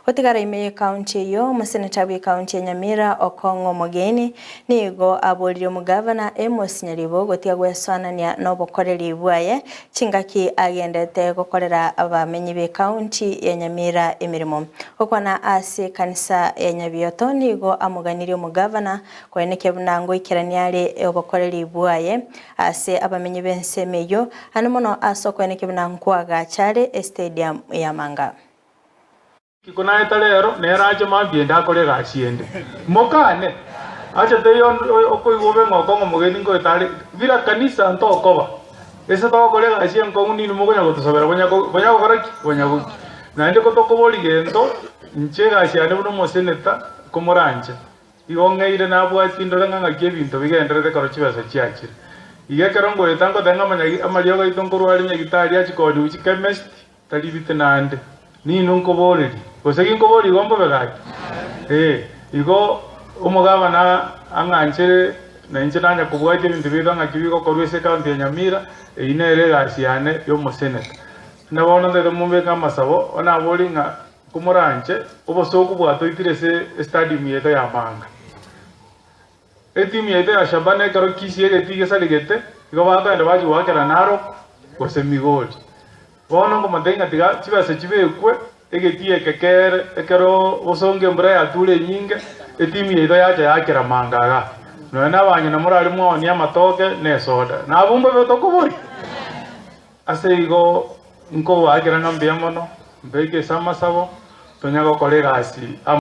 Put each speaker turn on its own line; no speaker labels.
Gotigara ime y'ekaunti eyio, omoseneta bw'ekaunti ya Nyamira Okong'o Omogeni nigo aboririe omogavana Amos Nyaribo gotiga gwesoanania nobokoreri bwaye chingaki agendete gokorera abamenyi b'ekaunti ya Nyamira emeremo. Gokwana ase ekanisa ya Nyabioto nigo amoganirie omogavana koenekia buna ngoikerania are obokoreri bwaye ase abamenyi b'ensemo eyio, ande mono ase okoenekia buna nkoagacha are estadium y'amanga.
Riko naeta rero, nere ache mambia ende akore egasi ende. Mokane, acha teiyo onde okoigwa obe ng'a okong'a omogeni ngoeta are, bila kanisa ntokoba. Ase togokora egasi enkong'u ninwe mokonya gotosabera bonya bonya gokora ki? Bonya gokia. Naende kotokobori gento, inche egasi yane buna omoseneta, komoranche. Igo ng'eire nabwati ndore ng'a ng'aki ebinto bigendererete ekero chibesa chiachire. Igo ekero ngoeta ngoteba ng'a amanyagi amariogo aito nkorwa are nyagitari achie koonigwa chikemesti, Tari bite naende, ninwe nkoborerie, gose ginkoboria igo mbobe gaki? Ee, igo omogabana ang'anchere na inche nanya kobwatia ebinto biaito ng'aki bigokorwa ase ekaunti ya Nyamira, eyio nere egasi yane y'omoseneta. Buna bono ntaete mombeke amasabo, bono naborie ng'a komoranche obosooku bwatoitire ase estadium yaito ya Manga. Etimu yaito ya Shabana ekero Kisii egetii gesarigete, igo bakogenda bachia goakera Narok gose Migori. Bono nkomotebia ng'a tiga chibesa chibekwe egetii eke kere ekero bosongo embura yature enyinge, etimu yaito yacha yaakera manga igaa. Nonya na abang'ina morare mwaonie amatoke na esoda, nabwo mbobe tokoboria. Ase igo nkobaakera ng'a mbuya mono, mbeke ase amasabo, tonya gokora egasi amo.